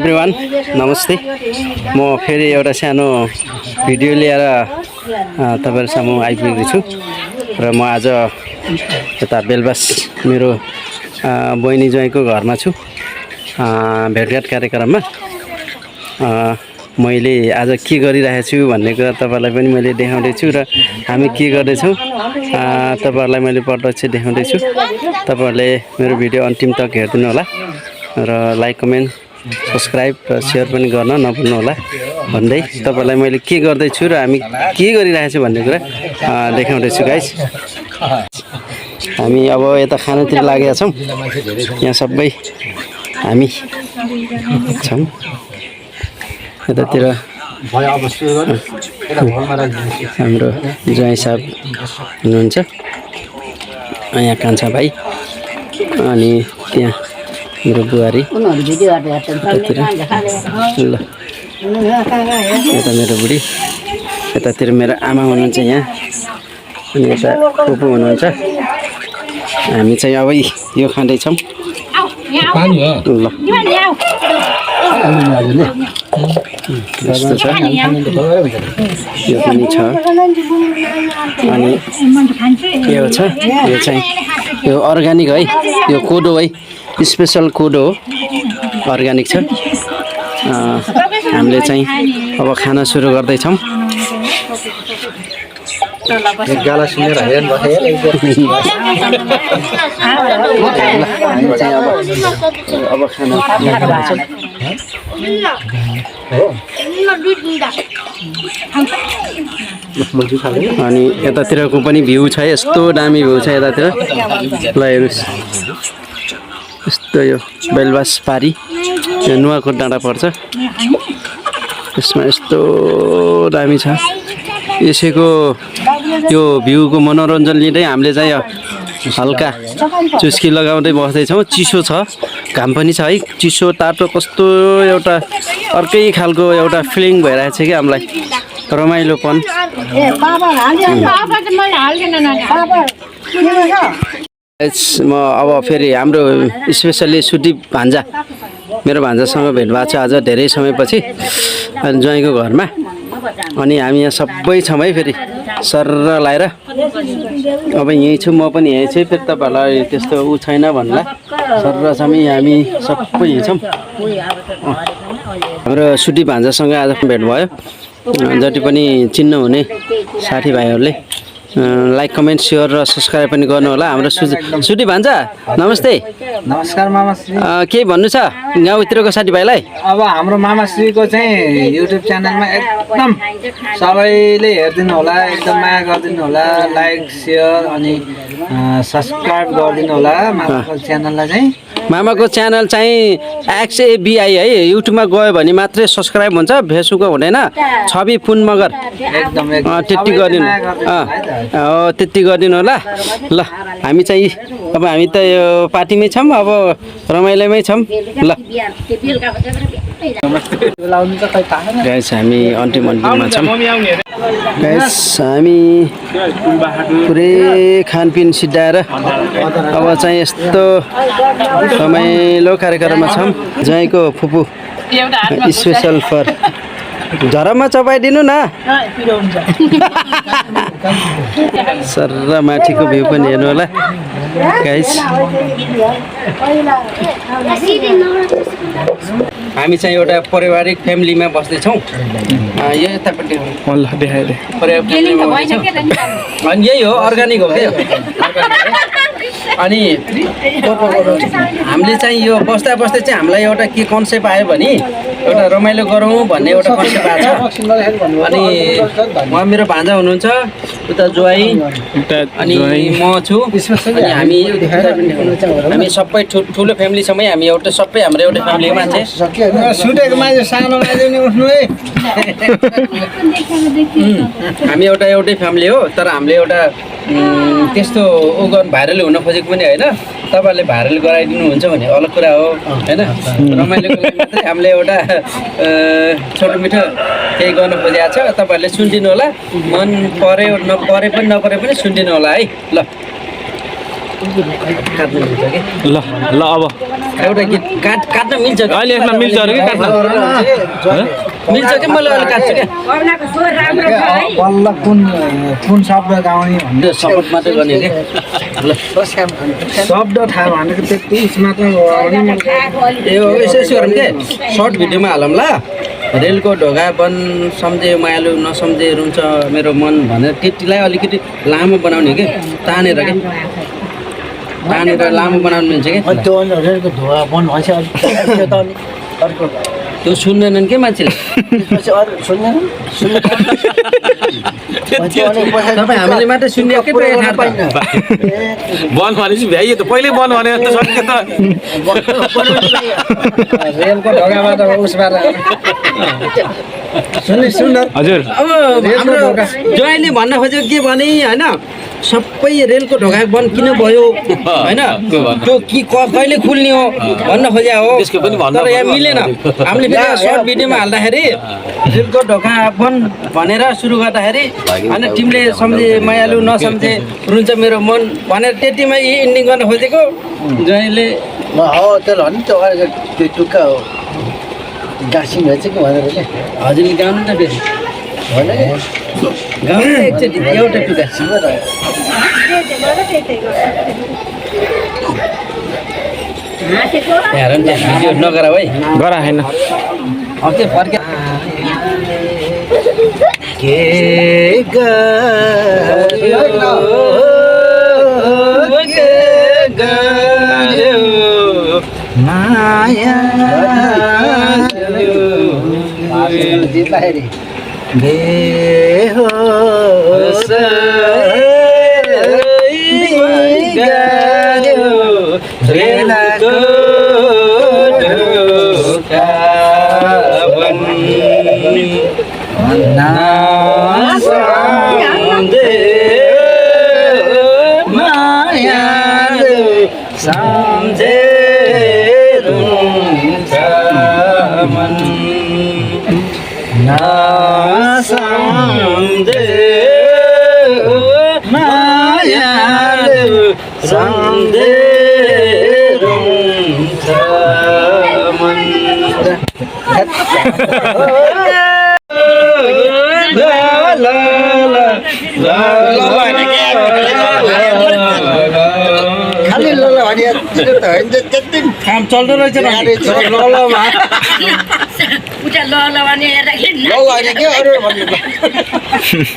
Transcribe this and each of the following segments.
Everyone नमस्ते म फेरि एउटा सानो भिडियो लिएर तपाईहरु सामु आइपुगेको छु र म आज यता बेलबास मेरो बहिनी ज्वाइँको घरमा छु भेटघाट कार्यक्रममा मैले आज के गरिरहेको छु भन्ने कुरा तपाईहरुलाई पनि मैले देखाउँदै छु र हामी के गर्दै छौं तपाईहरुलाई मैले प्रत्यक्ष देखाउँदै छु तपाईहरुले मेरो भिडियो अन्तिम तक हेर्दिनु होला र लाइक कमेन्ट सब्स्क्राइब र शेयर पनि गर्न नभुल्नु होला भन्दै तपाईहरुलाई मैले के गर्दै छु र हामी के गरिरहेको छु भन्ने कुरा देखाउँदै छु गाइस। हामी अब यता खानातिर लागेका छौं। यहाँ सबै हामी छौं। यतातिर हाम्रो ज्वाइँ साहब हुनुहुन्छ, यहाँ कान्छा भाइ, अनि त्यहाँ मेरो बुहारी, ल यता मेरो बुढी, यतातिर मेरो आमा हुनुहुन्छ यहाँ, अनि यता फुपू हुनुहुन्छ। हामी चाहिँ अब यो खाँदैछौँ। ल यस्तो छ, यो पनि छ, अनि यो छ, यो चाहिँ यो अर्ग्यानिक है, यो कोदो है, स्पेशल कोदो हो, अर्ग्यानिक छ। हामीले चाहिँ अब खाना सुरु गर्दैछौँ। गाला सुनेर हेर्न अब खाना अनि यतातिरको पनि भ्यू छ, यस्तो दामी भ्यू छ यतातिर। ल हेर्नुस्, यस्तो यो बेलबास पारी, यो नुवाकोट डाँडा पर्छ, यसमा यस्तो दामी छ। यसैको यो भ्यूको मनोरञ्जन लिँदै हामीले चाहिँ हल्का चुस्की लगाउँदै बस्दैछौँ। चिसो छ, घाम पनि छ है, चिसो तातो कस्तो एउटा अर्कै खालको एउटा फिलिङ भइरहेको छ कि हामीलाई, रमाइलोपन। म अब फेरि हाम्रो स्पेसल्ली सुटी भान्जा, मेरो भान्जासँग भेट भएको छ आज धेरै समयपछि ज्वाइँको घरमा। अनि हामी यहाँ सबै छौँ है, फेरि सरर लाएर अब यहीँ छु, म पनि यहीँ छु। फेरि तपाईँहरूलाई त्यस्तो ऊ छैन भन्ला, सरर छौँ हामी सबै यहीँ छौँ। हाम्रो सुटी भान्जासँग आज भेट भयो। जति पनि चिन्नुहुने साथीभाइहरूले लाइक कमेन्ट सेयर र सब्स्क्राइब पनि गर्नु होला। हाम्रो सुटी भान्जा नमस्ते। नमस्कार मामाश्री। के भन्नु छ गाउँभित्रको साथीभाइलाई? अब हाम्रो मामाश्रीको चाहिँ युट्युब च्यानलमा एकदम सबैले हेरिदिनु होला, एकदम माया गरिदिनु होला, लाइक सेयर अनि सब्स्क्राइब गरिदिनु होला मामाको च्यानललाई चाहिँ। मामाको च्यानल चाहिँ XABI है, युट्युबमा गयो भने मात्रै सब्स्क्राइब हुन्छ, फेसबुकमा हुँदैन। छवि पुन मगर एकदम त्यति गरिदिनु, त्यति गरिदिनु होला। ल हामी चाहिँ अब हामी त यो पार्टीमै छौँ, अब रमाइलोमै छौँ। ल गाइस हामी अन्तिममा छौँ। गाइस हामी पुरै खानपिन सिद्धाएर अब चाहिँ यस्तो रमाइलो कार्यक्रममा छौँ। ज्वाइँको फुपू स्पेसल फर झरममा चपाइदिनु न। सर र माथिको भ्यू पनि हेर्नु होला गाइस। हामी चाहिँ एउटा पारिवारिक फ्यामिलीमा बस्दैछौँ। यो यतापट्टि देखाइदिए अनि यही हो, अर्ग्यानिक हो क्या। अनि हामीले चाहिँ यो बस्दा बस्दै चाहिँ हामीलाई एउटा के कन्सेप्ट आयो भने एउटा रमाइलो गरौँ भन्ने एउटा कन्सेप्ट आएको छ। अनि उहाँ मेरो भान्जा हुनुहुन्छ, उता ज्वाइँ, अनि म छु, अनि हामी सबै ठुलो फ्यामिली छौँ है। हामी एउटा सबै हाम्रो एउटा फ्यामिलीको मान्छे। सुटेको मान्छे सानो मान्छे नि उठ्नु है। हामी एउटै फ्यामिली हो, तर हामीले एउटा त्यस्तो ऊ गर्नु भाइरल हुन खोजेको पनि होइन। तपाईँहरूले भाइरल गराइदिनुहुन्छ भने अलग कुरा हो होइन। रमाइलोको लागि मात्रै हामीले एउटा छोटो मिठो केही गर्न खोजेको छ। तपाईँहरूले सुनिदिनु होला, मन परे पनि नपरे पनि सुनिदिनु होला है। ल काट्नु मिल्छ कि ल ल अब एउटा गीत काट्न मिल्छ कि अहिले यसमा मिल्छ अरे कि काट्न मिल्छ कि मैले अहिले काट्छु क्या बल्ल कुन शब्द गाउने भन्ने त्यो सपोर्ट मात्रै गर्ने कि ल शब्द थाहा भनेको त्यति मात्र हो ए हो यसो यसो गरौँ के सर्ट भिडियोमा हालौँ ल रेलको ढोका बन सम्झे मायालु नसम्झे रुन्छ मेरो मन भनेर त्यतिलाई अलिकति लामो बनाउने कि तानेर के तानेर लामो बनाउनु मिल्छ कि त्यो रेलको धुवा बन्द भएछ त्यो त अनि अर्को त्यो सुन्दैनन् के मान्छेले त्यसपछि अरू सुन्दैन तपाईँ हामीले मात्रै सुन्ने के प्रयोग पाइन्छ बन्द भनेपछि भ्याइयो त पहिल्यै बन्द भने त सक्यो त रेलको ढोकाबाट उसबाट सुन्दर हजुर अब हाम्रो ज्वाइँले भन्न खोजेको के भने होइन सबै रेलको ढोका बन्द किन भयो होइन त्यो कहिले खुल्ने हो भन्न खोज्या हो त्यसको पनि भन्नु तर यहाँ मिलेन हामीले फेरि सर्ट भिडियोमा हाल्दाखेरि रेलको ढोका बन्द भनेर सुरु गर्दाखेरि होइन तिमीले सम्झे मायालु नसम्झे रुन्छ मेरो मन भनेर त्यतिमै इन्डिङ गर्न खोजेको ज्वाइँले हो त्यसलाई भने त्यो त्यो टुक्का हो गाँसिङ रहेछ कि भनेर के हजुरले गाउनु न फेरि गाउनु न एकचोटि एउटा टुक्का हेर नि भिडियो नगर है गरा होइन अब के फर्के के माया बेहोस रेलको ढोका नासम्झे माया सम्झे रुन्छ मन नासम्झे माया सम्झे रुन्छ मन खालि ल भने त्यति काम चल्दो रहेछ ल होइन के अरू भन्नु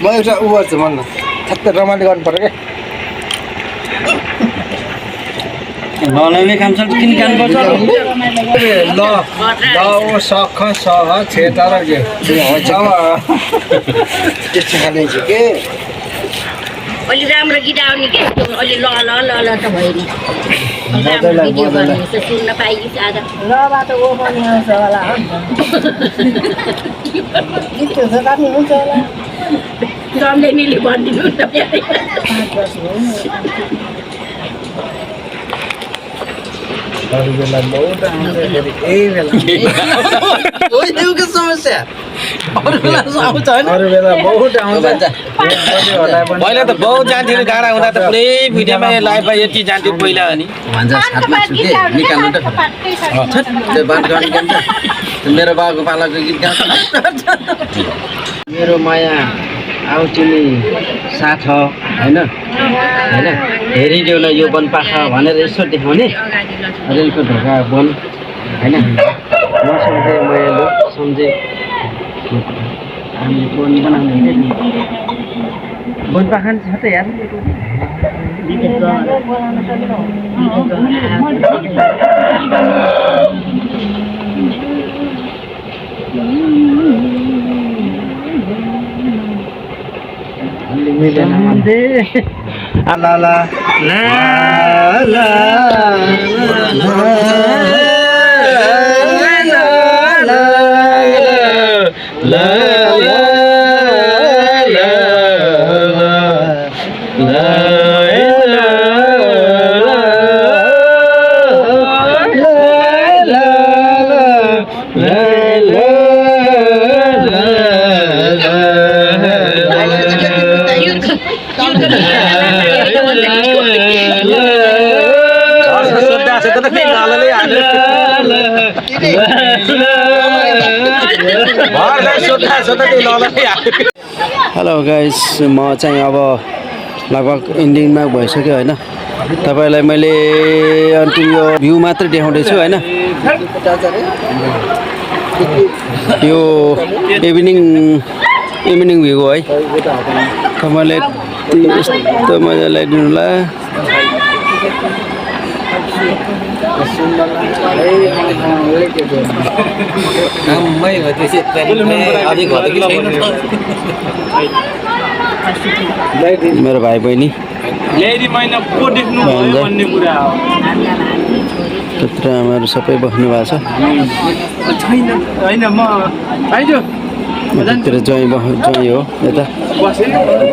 म एउटा उ गर्छु भन्न ठ्याक्कै रमाइलो गर्नु पर्यो क्या ललाउने काम चल्छ किन जानुपर्छ ल ऊ सख सह छेतर के अब त्यस्तो खाले चाहिँ के अलि राम्रो गीत आउने के अलि ल ल ल ल त भयो नि राम्रो भिडियो गर्ने जस्तो सुन्न पाइन्छ आज लबाट ओ पनि आउँछ होला गीत गाउने हुन्छ होला सम्झेनीले भनिदिनु त अरू बेला बहुत आउँछ फेरि यही बेला समस्या अरू बेला आउँछ होइन अरू बेला बहुत आउँछ पहिला त बहुत जान्थ्यो गाडा हुँदा त पुरै भिडियोमा लाइभमा यति जान्थ्यो पहिला अनि भन्छ साथमा छु के निकाल्नु त त्यो बात गर्ने के भन्छ मेरो बाबुको पालाको गीत गाउँछ मेरो माया आऊ तिमी साथ होइन होइन हेरिदेऊ न यो वनपाखा भनेर यसो देखाउने रेलको ढोका वन होइन नसम्झे मायालु सम्झे हामीले वन बनाउने वनपाखा छ त यार ला ला ला हाँसेको त फेरि ललले हाल्यो भर्खर सोद्धा सोद्धा त्यही ललले हाल्यो हेलो गाइस म चाहिँ अब लगभग इन्डिङमा भइसक्यो होइन तपाईँलाई मैले अन्तिम यो भ्यू मात्रै देखाउँदैछु होइन यो इभिनिङ भ्यू हो है तपाईँले यस्तो मजा ल्याइदिनु होला मेरो भाइ बहिनी त्यत्र आमाहरू सबै बस्नु भएको छ त्यतिर ज्वाइँ हो यता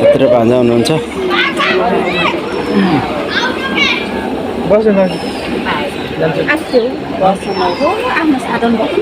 त्यतिर भान्जा हुनुहुन्छ आफ्नो साधन भयो